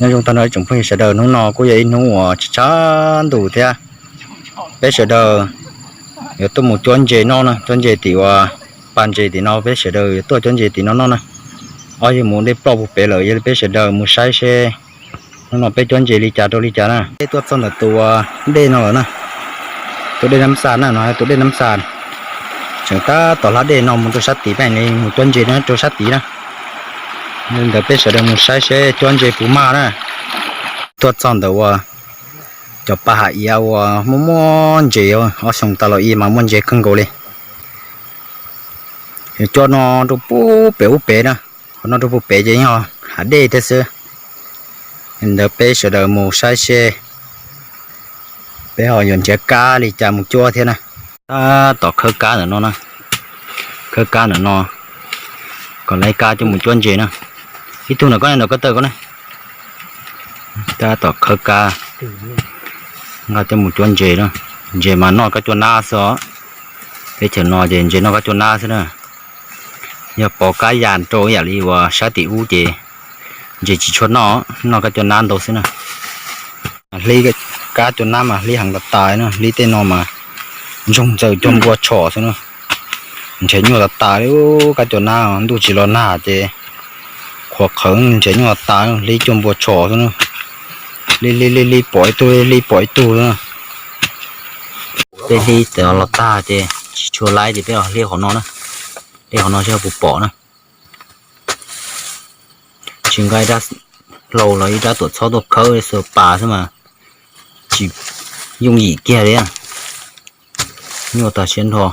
Nyob zoo tag nrho ib tsoom phooj ywg sawv daws, hnub no kuj yog ib hnub uas tshav ntuj thiab. Peb sawv daws yuav tuaj mus cuab ntses noj na, cuab ntses tim uas pas ntses tim no, peb sawv daws yuav tuaj cuab ntses tim no noj na. Ob yawg mus dej ploj puag pem lawm, yog li peb sawv daws mus saib seb hnub no peb cuab ntses li cas rau li cas na. Peb tuaj txog ntawm tus dej no lawm na, tus dej Nab Xas na, no tus dej Nab Xas. Tseem tab tom hla dej no mus rau sab tid, peb mus cuab ntses no rau sab tid na. Li ntawd peb sawv daws mus saib seb cuab ntses puas mag na. Tuaj txog ntawm uas cov pas hav iav uas muaj muaj ntses, ob xyoo tas los i mas muaj ntses kawg nkaus li. Cuab no rau puag pem ub pem na, qhov no rau puag pem ces yog hav dej thiab xwb. Li ntawd peb sawv daws mus saib seb peb ho yuav nrhiav kab li cas mus cuab thiab na. Tab tom khawb kab ntawm no na, khawb kab ntawm no kom lawv kab coj mus cuab ntses na. Ib tug ntawm koj ne, ntawm koj taw koj ne. Tab tom khawb kab, nqa coj mus cuab ntses na. Ntses mas noj kab cua nab xwb os. Teb chaws no ces ntses noj kab cua nab xwb na. Yog pov kab ya rau ib yam li uas sab tim ub ces ntses tsis tshua noj, noj kab cua nab ntau xwb na. Hlib kab cua nab mas hlib heev tas tas na, hlib tej no mas ntsoog ntxaws cuag npua tshom xwb na. Nrhiav nyuaj tas tas li, kab cua nab ntuj tsis los nag ces qhuav qhawv nrhiav nyuaj tas tas, hlib cuag npua tshom xwb na. Hlib hlib hlib hlib pom ib tug, hlib pom ib tug xwb na. Peb hlib tas los tag ces tsis tshua laib ces peb hlib qhov no na. Hlib qhov no seb puas pom na. Tsis nqa ib rab hlau los ib rab tuam txhob tuaj khawb xuas pas xwb mas tsis yooj yim kiag li. Nyuaj tag siab nrho.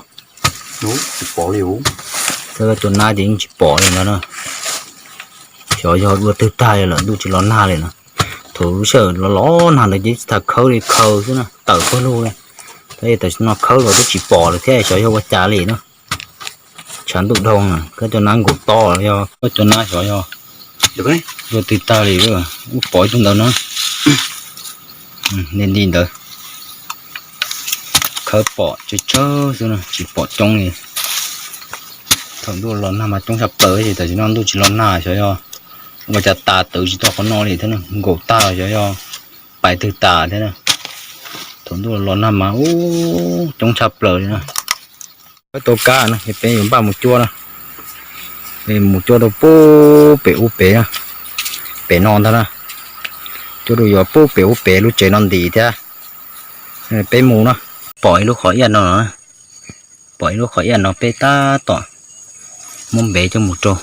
Xav kab cua nab ces yeej tsis pom li ntawd na. Xyov yog dua twg tag lawm ntuj tsis los nag li na. Thaum lub sij hawm los los nag ntawd ces tsis tas khawb li, khaws xwb na, tawm pawg lug li. Tab sis tam sim no khawb los twb tsis pom lawm thiab, xyov yog ua cas li na. Tshav ntuj dhau na, kab cua nab nkaus to los yog kab cua nab xyov yog dua twg tag li, pom ib tug ntawd no. Nti nti ntawd khawb pom tsawg tsawg xwb na, tsis pom coob li. Thaum ntuj los nag mas coob tshaj plaws, tab sis tam sim no ntuj tsis los nag xyov yog ua cas tas twv tsis tau qhov no li thiab na, nkaus tag los xyov yog pais twg tas thiab na. Thaum ntuj los nag mas ub coob tshaj plaws li na. Khawb tau kab na, peb yuav npaj mus cuab na. Mus cuab rau puag pem ub pem na, pem no ntag na. Cuab rau yuav puag pem ub pem lub tsev no ntim thiab. Peb mus na. Pom ib lub qhov iaj no, pom ib lub qhov iaj no peb tab tom muab npev coj mus rau,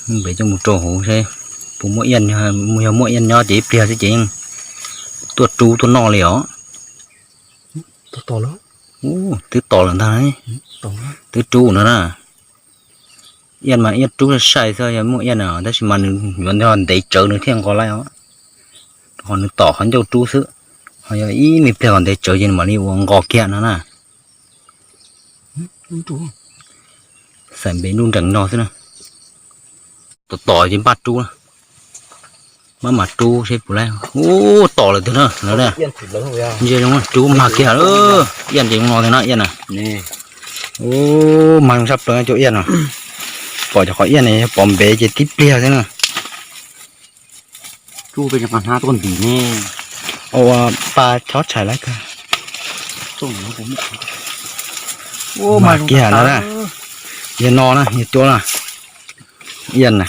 muab npev coj mus rau hauv seb puas muaj iaj, yog muaj iaj nyob ces ib pliag xwb ces yeej tuaj rub tuaj noj li os. Twb tom lawm ntag, twb rub no na. Iaj mas iaj rub sai sai xwb, yog muaj iaj na tab sis mas nws yuav ntev tsawv nws thiaj nqos laib os. Ho nws tom qhov ncauj rub xwb, ho yog ib me pliag kom ntev tsawv ces nws mam li ua nqos kiag no na. Xaim npev nruj nreem no xwb na. Tom tom ces npaj rub na. Maj mam rub seb puas laib. Ub, tom lawm tiag na. Ntsia zoo rub mag kiag lawm. Iaj ntev no tiag na, iaj na. Ub, mag zoo tshaj plaws cov iaj no. Pom cov qhov iaj no yog pom npev ces tib pliag xwb na. Ua pa chob tshais lawm kawg. Mag kiag no na. Yog no na, yog cuab na. Iaj na.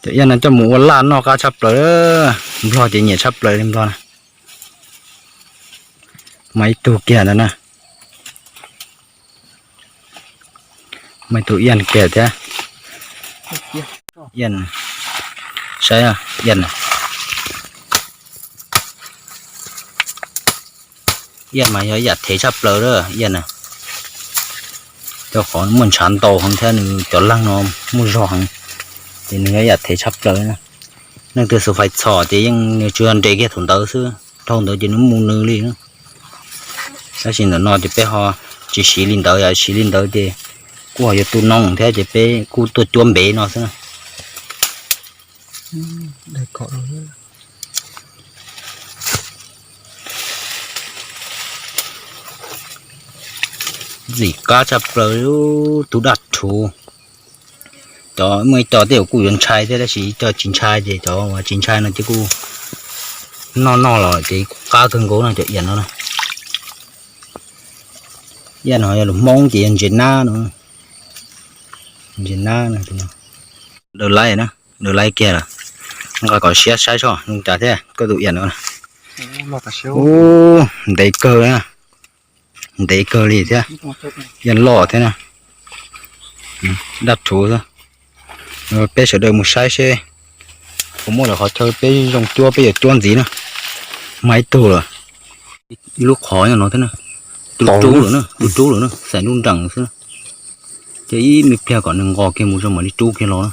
Cov iaj no coj mus ua laj noj qab tshaj plaws. Nplog ces nyiam tshaj plaws li nplog na. Mas ib tug kiag ntawd na. Mas ib tug iaj kiag thiab. Iaj, saib iaj na. Iaj mas yog ib yam thev tshaj plaws lawm iaj na. Rau qhov muaj ntshav ntau heev thiab nws cov leeg no muaj zog heev, ces nws yog ib yam thev tshaj plaws. Leej twg xuas fais txhom ces yeej nws tsuas yog nres kiag thaum ntawd xwb, dhau ntawd ces nws mus nws li. Tab sis ntawm no ces peb ho tsis siv li ntawd, yog siv li ntawd ces kuj ho yuav tu noo thiab ces peb kuj tuaj cuab npev no xwb. Ntxim qab tshaj plaws, tus daj rhuv. Cov muaj ib co tej zaum kuj yuav ntshai thiab tab sis ib co tsis ntshai ces cov uas tsis ntshai no ces kuj noj noj los ces kuj qab kawg nkaus no cov iam no na. Iam no yog lus Hmoob ces yog ntses nab no. Ntses nab no. Daws laib na, daws laib kiag lawm. Nqa kom siab saib soj zoo cas thiab koj tus iam no. Ub, ntev kawg na. Ntev kawg li thiab. Iam loj thiab na. Daj rhuv xwb. Peb sawv daws mus saib seb puas muaj lawm qhov chaw peb zoo cuab peb yuav cuab ntxiv na. Mas ib tug lawm. Ib lub qhov nyob no thiab na. Rub rub lawm na, rub rub lawm na, xaim nruj nreem xwb na. Ces ib me pliag kom nws nqos kiag mus zoo mam li rub kiag los na.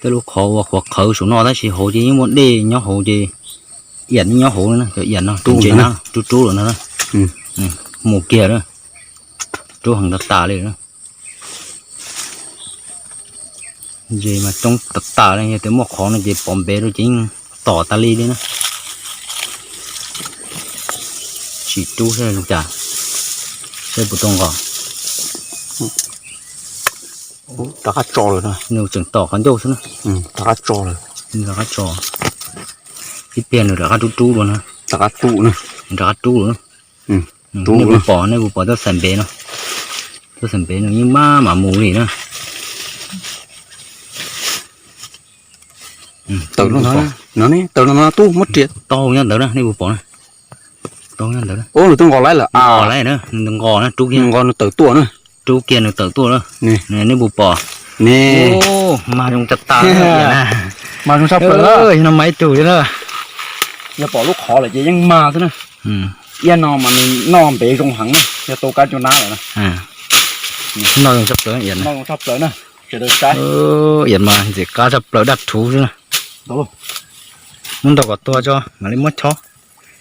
Tej lub qhov uas qhuav qhawv saum no tab sis hauv ces yeej muaj dej nyob hauv ces iam nyob hauv na, cov iam no rub rub lawm no. Mus kiag na. Rub heev tas tas li na. Ntses mas coob tas tas li, yog tias muaj qhov no ces pov npev rau ces yeej tom tas li li na. Sim rub saib zoo cas, saib puas tau nqos. Rov qab tso lawm, nws tseem tom qhov ncauj xwb na. Rov qab tso lawm. Rov qab tso. Ib pliag nws rov qab rub rub dua na. Rov qab rub lawm. Nej puas pom, nej puas pom txoj xaim npev no? Txoj xaim npev no yeej maj mam mus li na. Tawm no, tawm no tub muab riam. Tau nyob ntawd na, nej puas pom na? Tau nyob ntawd na. Ub, nws twb nqos laib lawm. Nqos laib na, nws nqos na, rub kiag, nqos nws tawm tuaj na. Rub kiag nws tawm tuaj na. Nej puas pom? Mag zoo tas tas na. Mag zoo tshaj plaws na. No mas ib tug thiab na. Yog pom lub qhov lawm ces yeej mag xwb na. Iab no mas nws noj npev zoo heev na, yog tau kab ncua nab lawm na. Noj zoo tshaj plaws, noj zoo tshaj plaws na. Iab mas ntxim qab tshaj plaws daj rhuv xwb na. Muab ntau kom tuag tso mam li muab chob.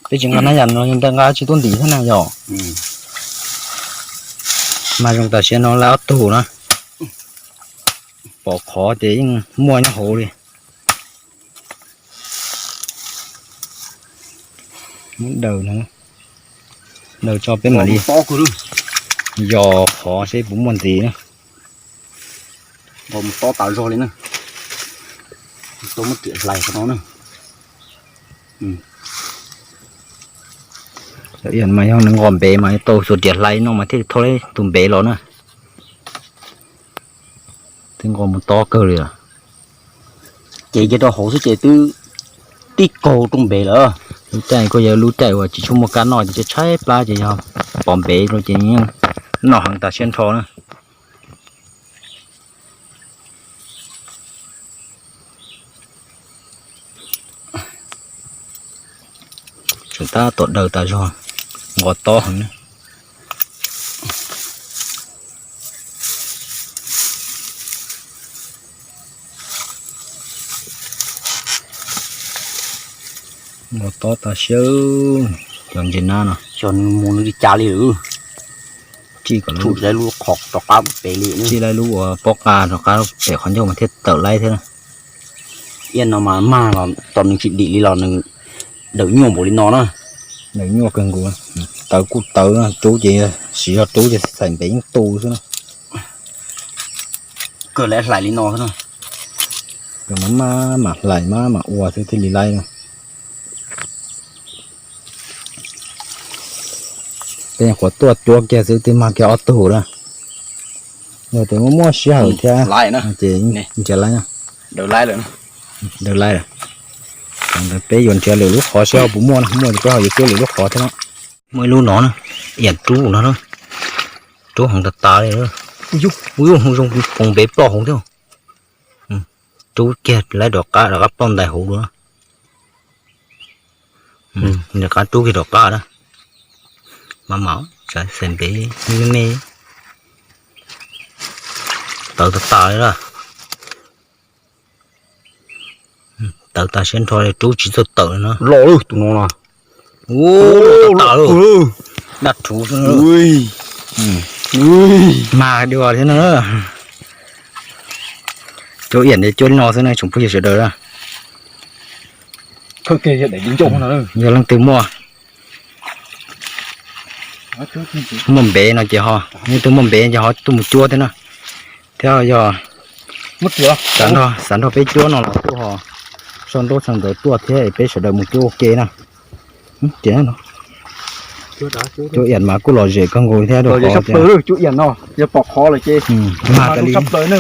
Peb tsis nqa na yam no nqa tsis tuaj ntim thiab na yom. Mag zoo tas siab no lawm ob tug na. Pom qhov ces yeej muaj nyob hauv li. Muab daws no, daws tso peb mam li yos qhov seb puas muaj ntxiv na. Nqos mus tob tas zog li na. Tau muab riam hlais qhov no na. Cov iab mas yog nws nqos npev mas tau xuas riam hlais no mas thiaj thauj tus npev los na. Twb nqos mus tob kawg li lawm. Ces cia rau hauv xwb ces twb tib kaug rau npev lawm. Lub caij kuj yog lub caij uas tsis tshua muaj kab noj ces tshaib plab ces yog pov npev rau ces yeej noj heev tas siab nrho na. Tseem tab tom daws tas zog, nqos tob heev na. Nqos tob tas siab, cov ntses nab no. Cov nws mus nws li cas li lawm. Tsim kom lub qhov rov qab pem li, tsim lub uas pob qa rov qab pem qhov ncauj mas thiaj tawm laib thiab na. Iab no mas mag los tau nws tsis dim li los nws dawm nyuaj npaum li no na. Dawm nyuaj kawg nkaus, tawv kuj tawv, rub ces siv zog rub ces xaim npev yeej tu xwb na. Kawg lawv hlais li no xwb na. Maj mam hlais maj mam ua xwb thiaj li laib na. Peb nyuam qhuav tuaj cuab kiag xwb twb mag kiag ob tug na. Yog tias muaj muaj sij hawm thiab ces nrhiav laib na. Daws laib lawm. Ntawd peb yuav nrhiav lwm lub qhov seb ho puas muaj na, muaj ces peb ho yuav cuab lwm lub qhov thiab na. Muaj ib lub no na, iam rub no na, rub heev tas tas li. Ub, zoo poov npev ploj hauv thiab. Rub kiag laib rov qab, rov qab ploj ntais hauv dua. Rov qab rub kiag rov qab na. Maj mam, xav xav ntev me me. Tawv tas tas li lawm. Tawv tas siab nrho li, rub tsis txawj tawm li na. Los lawm tus no na. Ub, tawv tas lawm. Daj rhuv xwb. Mag dua thiab na. Cuab iam cuab li no xwb na tsoom phooj ywg sawv daws na. Yog leej twg muaj, muaj npev no ces ho, leej twg muaj npev ces ho tuaj mus cuab thiab na. Thiab yog Xav nrog, xav nrog peb cuab no los tuaj ho, sau ntaub sau ntawv tuaj thiab es peb sawv daws mus cuab ua ke na. Tias no, cuab iam mas kuj lom zem kawg nkaus thiab rau qhov tias cuab iam no yog pom qhov lawm ces mag tas li.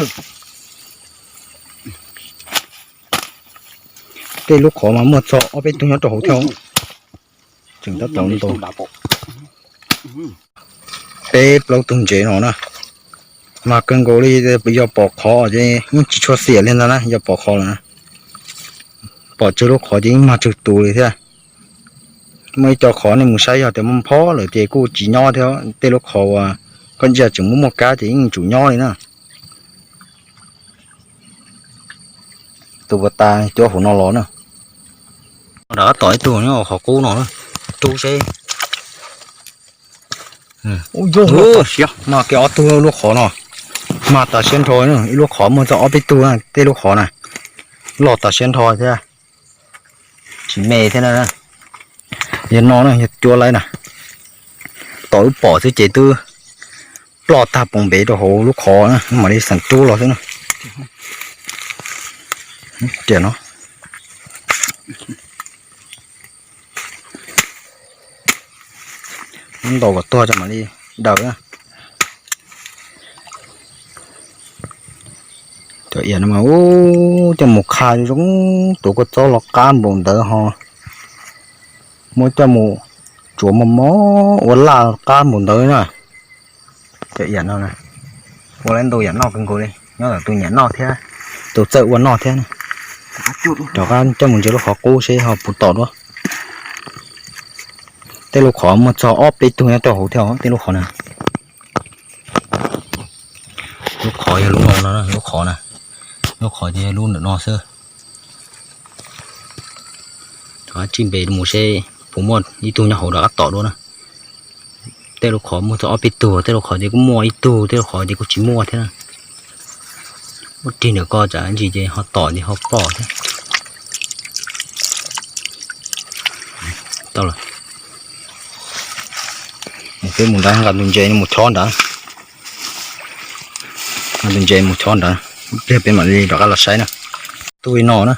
Tej lub qhov mas muaj txog ob peb tug nyob rau hauv thiab. Tseem tab tom ntau. Peb plaub tug ntses no na, mag kawg nkaus li, yog pom qhov ces yeej tsis tshua xiam li ntag na, yog pom qhov lawm na. Pom tsawg lub qhov ces yeej mag tsawg tus li thiab. Muaj ib co qhov nej mus saib yog tias muaj phob lawm ces kuj tsis nyob thiab, tej lub qhov uas koj ntsia tseem muaj muaj kab ces yeej tsum nyob li na. Tus puas tas cuab hauv no los na. Rov qab tom ib tug nyob qhov qub no, rub seb. Mas kiag ob tug lub qhov no, mag tas siab nrho, ib lub qhov muaj txog ob peb tug na, tej lub qhov na, loj tas siab nrho thiab, tsis me thiab na. Yog no na, yog cuab laib na, tom wb pom xwb ces twb ploj tag poom npev rau hauv lub qhov na, mam li xeem rub los xwb na. Tias no, ntaus kom tuag tso mam li daws na. Cov iam no mas ub, coj mus qha zoo, tus kua txob los qab npaum ntawd ho, muab coj mus tsuav mos mos ua laj qab npaum ntawd na. Cov iam no, ua lawv ntu yam noj kawg nkaus li, nyob tus nyam noj thiab, tus txawj ua noj thiab na. Rov qab coj mus ntsia lub qhov qub seb ho puas tom dua. Tej lub qhov muaj txog ob peb tug nyob rau hauv thiab, tej lub qhov na. Lub qhov yog lub no no, lub qhov na, lub qhov ces yog lub ntawm no xwb. Rov qab tsij npe mus seb puas muaj ib tug nyob hauv rov qab tom dua na. Tej lub qhov muaj txog ob peb tug, tej lub qhov ces kuj muaj ib tug, tej lub qhov ces kuj tsis muaj thiab na. Muab rig ntawm ko tsam ntsis ces ho tom ces ho ploj thiab. Tau lawm. Peb mus nrad, nqa tus ntses mus chob nrad. Nqa tus ntses mus chob nrad, ib pliag peb mam li rov qab los saib na. Tub li no na,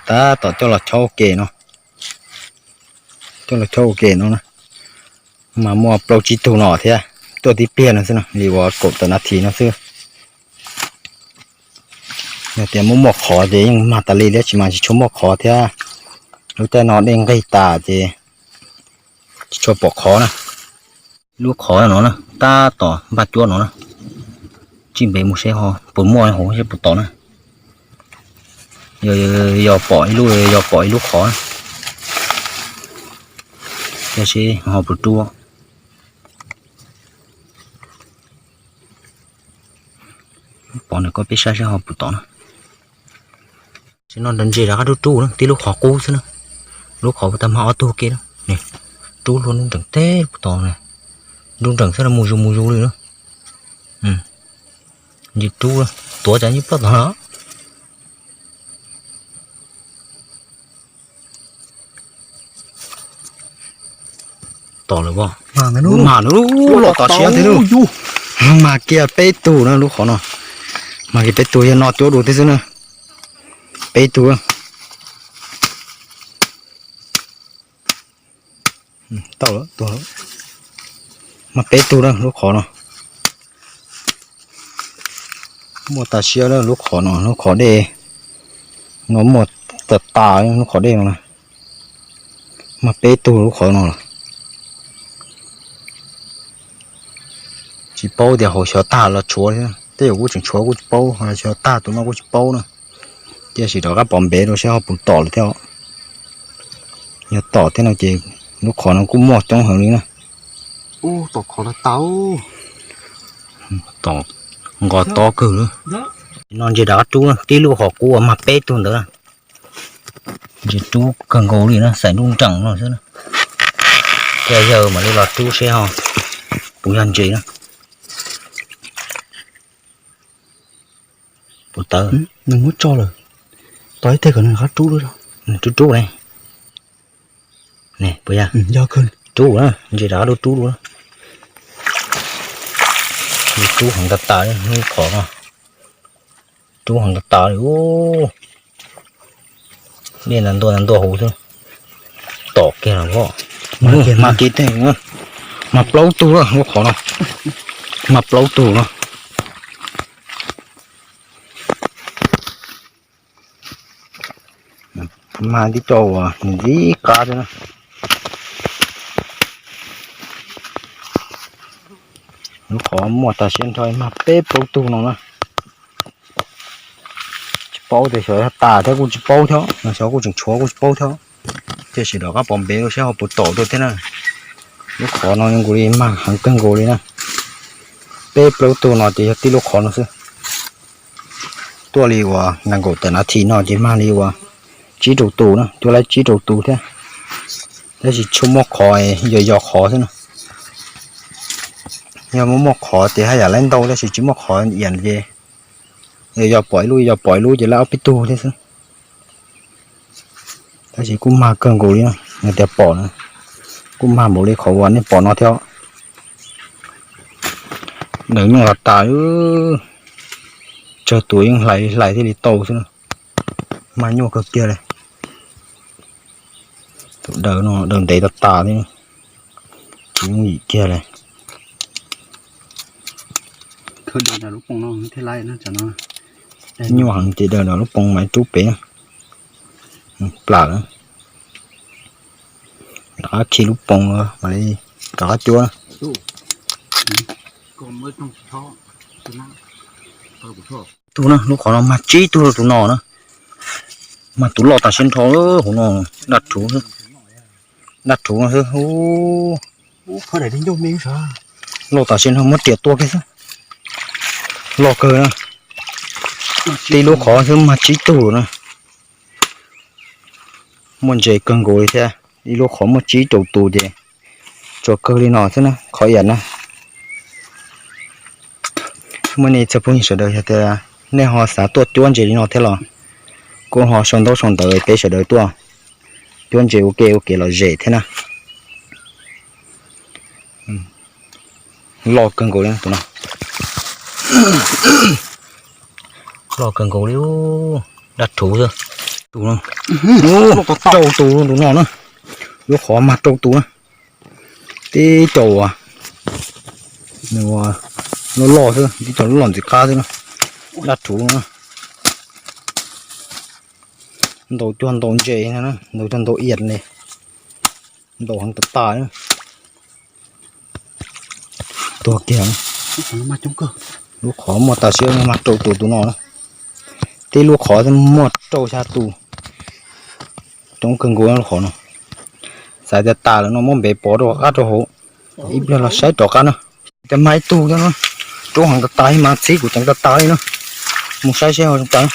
tab tom coj los chob ua ke no. Coj los chob ua ke no na, mas muaj plaub tsib tug no thiab, tuaj tib pliag no xwb no, li uas kaum tawm nas this no xwb. Yog tias muaj muaj qhov ces yeej mag tas li thiab, tsis mas tsis tshua muaj qhov thiab. Lub caij no dej nqig tas ces tsis tshua pom qhov na. Lub qhov no na, tab tom npaj cuab no na, tsij npe mus seb ho puas muaj hauv seb puas tom na. Yog pom ib lub, yog pom ib lub qhov na, seb ho puas rub. Pom nws ko peb saib seb ho puas tom na. Tam sim no ntses rov qab rub rub na, tib lub qhov qub xwb na. Lub qhov puag ta mag ob tug ke na. Rub luag nruj nreem teb puag tom na. Nruj nreem xwb no, mus zus mus zus li na. Ntses rub, tuav cas yeej ploj tom no. Tom lawm, mag lawm, los tom siab thiab lauj. Mag kiag peb tug na lub qhov no. Mag kiag peb tug, yog no cuab dua thiab xwb na. Peb tug. Tau lawm, tuag lawm. Mag peb tug na lub qhov no. Muaj tas siab lawm lub qhov no, lub qhov dej no muaj tas tas lub qhov dej no na. Mag peb tug lub qhov no lawm. Tsis paub tias hauv xyov tag los tshuav thiab, tej zaum kuj tseem tshuav kuj tsis paub, hauv xyov tag tus no kuj tsis paub na. Tiam sis rov qab pov npev rau seb ho puas tom lawm thiab. Yog tom thiab no ces lub qhov no kuj muaj coob heev li na. Tom nqos tob kawg li. No ntses rov qab rub na, tib lub qhov qub uas mag peb tug ntawd na. Ntses rub kawg nkaus li na, xaim nruj nreem no xwb na. Thiaj yawg mam li los rub seb ho puas yog ntses na. Puas tawv? Nws muab tso lawm. Tos ib teg kom nws rov qab rub. Rub rub ne. Ne, puas yog? Rub na, ntses rov qab rub rub dua. Rub heev tas tas li lub qhov no. Rub heev tas tas li. Dej nta ntua nta ntua huv xwb. Tom kiag los, mas kiag tej, mas plaub tug lawm lub qhov no, mas plaub tug no. Mas tib co uas ntxim qab thiab na. Lub qhov muaj tas siab nrho mas peb plaub tug no na. Tsis paub tias xyov tas thiab kuj tsis paub thiab, xyov kuj tseem tshuav kuj tsis paub thiab. Tiam sis rov qab pom npev saib ho puas tom dua thiab na. Lub qhov no nkaus li mag heev kawg nkaus li na. Peb plaub tug no ces yog tib lub qhov no xwb. Tuaj li uas nees nkaum tawm nas this no ces mag li uas tsib rau tus na, tuaj laib tsib rau tus thiab. Tab sis tsuas muaj qhov, yog yog qhov xwb na. Yog muaj muaj qhov ces haj yam laib ntau, tab sis tsis muaj qhov iam ces yog yog pom ib lub yog pom ib lub ces laib ob peb tug thiab xwb. Tab sis kuj mag kawg nkaus li na, nws tias pom na, kuj mag npaum li qhov uas nej pom no thiab. Daws nyuaj tas tas, tsawg tus yeej hlais hlais thiaj li tau xwb na. Mag nyuaj kawg kiag li. Tus daws no daws ntev tas tas li, tsis yooj yim kiag li. Nyuaj heev ces daws no lub poo mas rub pem na. Plam lawm. Rov qab khi lub poo mam li rov qab cuab. Tus na, lub qhov no mag tsib tug, tus no na, mag tus loj tas siab nrho, hauv no daj rhuv, daj rhuv no xwb. Loj tas siab nrho, muab riam tua kiag xwb. Loj kawg na. Tib lub qhov xwb mag tsib tug na. Muaj ntses kawg nkaus li thiab, ib lub qhov muaj tsib rau tus ces tsuas kawg li no xwb na, qhov iam na. Muaj nej txhua phooj ywg sawv daws yog tias nej ho xav tuaj cuab ntses li no thiab los kuj ho sau ntaub sau ntawv peb sawv daws tuaj cuab ntses ua ke ua kev lom zem thiab na. Loj kawg nkaus li tus no. Loj kawg nkaus li, daj rhuv xwb. Tus no, rau tus tus no na, lub qhov mag rau tus na. Tib co uas nws loj loj xwb, tib co loj ntxim qab xwb na. Daj rhuv na. Ntaus cuag ntaus ntses, ntaus cuag ntaus iam li. Ntaus heev tas tas. Tuag kiag. Lub qhov muaj tas siab mag rau tus tus no na. Tib lub qhov muaj rau xya tus. Coob kawg nkaus lub qhov no. Xav tias tas lawm no muab npev pov rau qab rau hauv, ib pliag los saib rov qab na. Cov mag ib tug thiab no, rub heev tas tas, mag txhib kuv ceev tas tas li no. Mus saib seb ho zoo cas.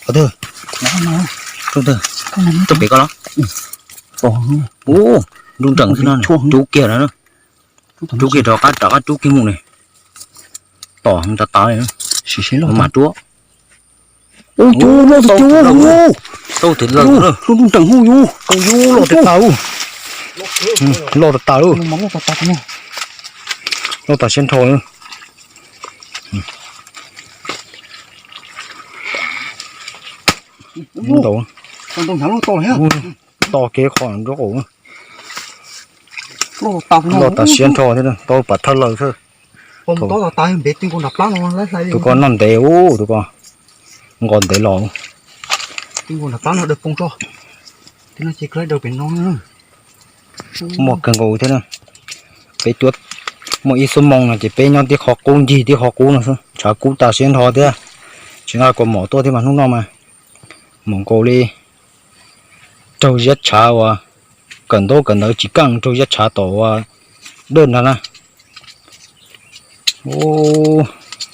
Qhov twg? Rau pem koj los. Ub, nruj nreem xwb no, rub kiag lawm na. Rub kiag rov qab, rov qab rub kiag mus ne. Tom heev tas tas li. Sim seb loj mas rub. Ub, loj tas tas, loj tas tas, loj tas tas. Loj tas siab nrho li. Ntau, to kev qhov nraub qaum. Loj tas siab nrho thiab, tau pam thawj laws xwb. Tus ko noj ntev ub, tus ko nqos ntev los. Muaj kawg nkaus thiab na. Peb cuab muaj ib xuab moos no ces peb nyob tib qhov qub ncig tib qhov qub no xwb, tshav kub tas siab nrho thiab. Tsis nqa kua mom tuaj thiab mas hnub no mas mom nkaus li raug ziab tshav uas kawm ntaub kawm ntawv tsis kaj, raug ziab tshav tom ua dej ntag na.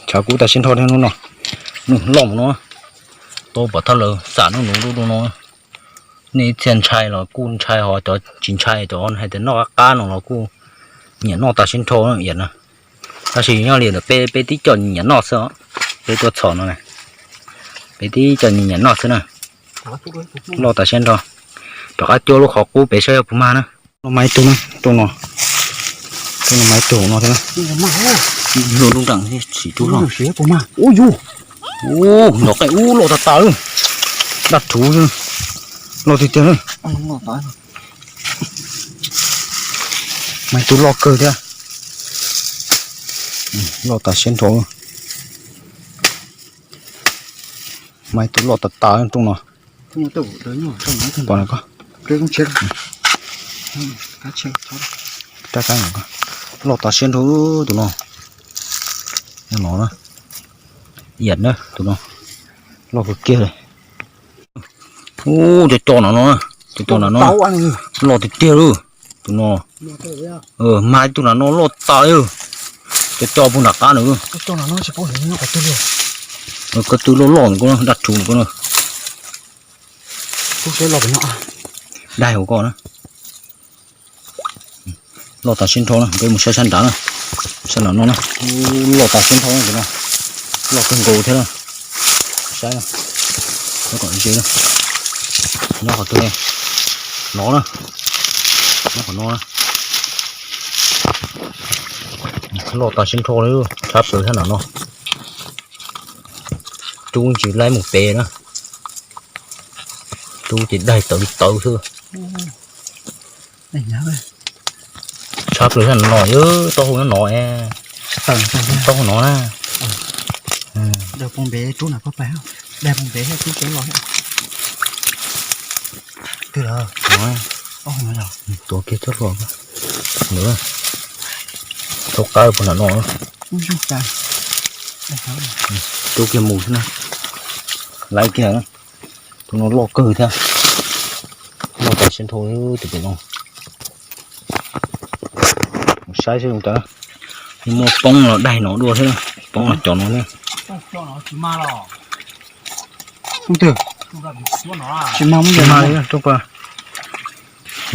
Tshav kub tas siab nrho thiab hnub no. Nws loj mus no, tau pom thawj laws xam nub nuv lub no. Nej ib txhia ntshai los kuj ntshai, ho cov tsis ntshai, cov hais tias noj qab qab no los kuj nyiam noj tas siab nrho iam na. Tab sis nyob li ntawm peb, peb tib co nyiam noj xwb os. Peb tuaj txhom no na, peb tib co nyiam noj xwb na. Loj tas siab nrho. Rov qab cuab lub qhov qub pem saib yog puas mag na. No mas ib tug na, rau no, rau no mas ib tug no thiab na. Lub nreem thiab sim rub loj. Ub yus, Ub, nrov qeej ub, loj tas tas li. Dab rhuv, loj tiag tiag li. Mas tus loj kawg thiab. Loj tas siab nrho. Mas tus loj tas tas rooj no. Pom ko. Loj tas siab nrho tus no. No na. Iam na tus no. Loj kawg kiag li. Ub, cov co no no, cov co no no, loj tiag tiag li. Tus no, mas tus no no loj tas li. Cov co puag nram qab no. Ko tw loj loj ko, dab rhuv ko na. Dai hauv ko na. Loj tas siab nrho na, peb mus saib sab nrad na. Sab nrad no na, loj tas siab nrho na, loj kawg nkaus thiab na. Saib, saib kom ze na. Nyob qhov twg no na, nyob qhov no na. Loj tas siab nrho li, tshab plaws sab nrad no. Rub tsis laib mus pem na. Rub ces daig tawv tawv xwb. Tshab plaws sab no, taub hau nyob no, taub hau no na. Tuav kiag tsob hluas, thaub qab puag nram no. Rub kiag mus xwb na. Laiv kiag. Tus no loj kawg thiab. Loj tas siab nrho tus pem no. Mus saib seb zoo cas. Muab poob los daig no dua thiab, poob los cov no thiab. Tsis mag li,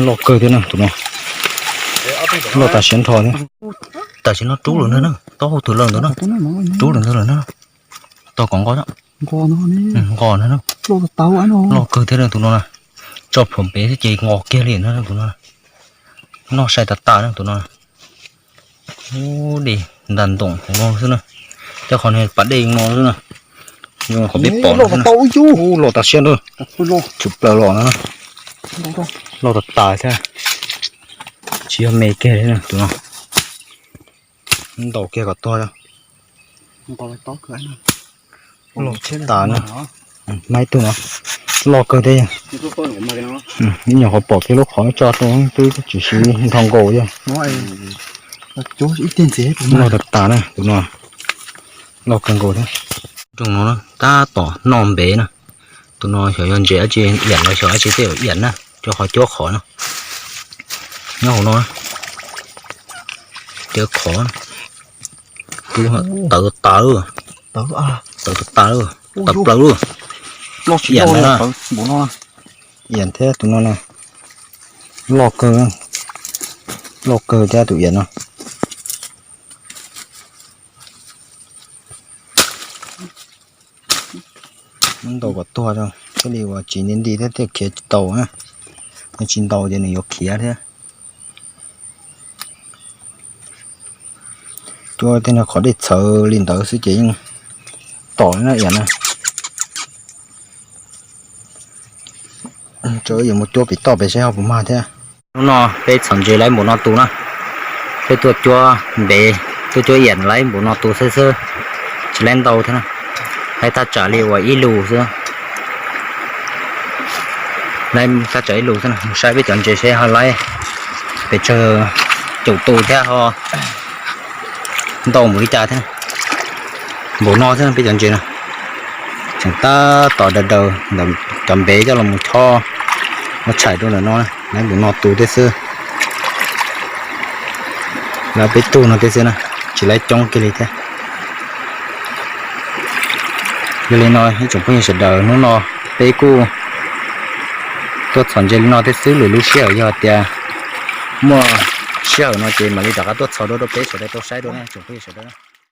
loj kawg thiab na tus no. Loj tas siab nrho thiab. Tam sim no rub lawm ntag na, taub hau twg lawm ntawd na. Rub lawm ntag lawm na. Tau kom nqos, nqos na. Loj kawg thiab na tus no na. Tso plhuav pem xwb ces nqos kiag li na tus no. Noj sai tas tas na tus no. Ub, dej ntag ntoos hauv no xwb na. Cov qhov no pas dej no xwb na. Qhov peb pom no. Ub, loj tas siab na. Tshwm plaws los na. Loj tas tas thiab. Tsis yog me kiag li na tus no. Ntaus kiag kom tuag. Loj tas na. Mas ib tug no loj kawg thiab. Ib nyuag qhov pom kiag lub qhov tso rau twb tsis siv nrho nkaus yog. Loj tas tas na tus no. Loj kawg nkaus thiab. Rooj no tab tom noj npev na. Tus no xyov yog ntses dab tsi, iam los xyov dab tsi tej zaum iam na, cov qhov cuab qhov no. Nyob hauv no, cov qhov, tawv tas, tawv tas, tawv plaws. Iam na, iam thiab tus no na, loj kawg, loj kawg thiab tus iam no. Muab ntaus kom tuag, thiaj li uas tsis nti nti thiab thiaj khiav tsis tau na. Yog tsis ntaus ces nws yuav khiav thiab. Cuab tej qhov dej txhawv li ntawd xwb ces yeej tom na iam na. Tsuas yuav mus cuab pem toj pem seb ho puas mag thiab. Hnub no peb txhom ntses laib npaum no tus na. Peb tuaj cuab npev, tuaj cuab iam laib npaum no tus xwb xwb, tsis laib ntau thiab na. Laib thaj tsam li uas ib lus xwb. Laib thaj tsam ib lus xwb na, mus saib peb cov ntses seb ho laib pes tsawg caum tus thiab ho ntau npaum li cas thiab. Npaum no xwb peb cov ntses na, tseem tab tom daws daws ntawm cov npev coj los mus chob ua tshais rau ntawm no, laib npaum no tus thiab xwb. Laib peb tug no thiab xwb na, tsis laib coob kiag li thiab. Yog li no ib tsoom phooj ywg sawv daws, hnub no peb kuj tuaj txhom ntses li no thiab xwb, lwm lub sij hawm yog tias muaj sij hawm no ces mam li rov qab tuaj txhom dua rau peb sawv daws tau saib dua na tsoom phooj ywg sawv daws.